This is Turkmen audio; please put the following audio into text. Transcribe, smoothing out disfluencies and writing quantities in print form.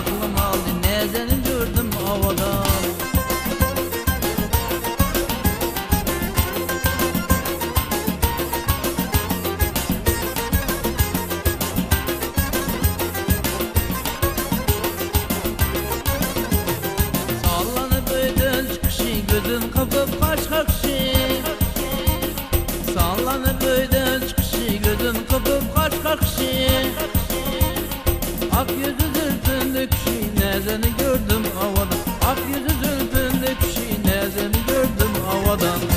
Aklym aldy näzenin gördüm owadan. Sallanyp öýden çykyşy, gözün gypyp gaş kakyşy. Sallanyp öýden çykyşy, gözün gypyp gaş kakyşy. Ak ýüzi zülpün döküşi, näzeni gördüm owadan. Ak ýüzi zülpün döküşi, näzeni gördüm owadan.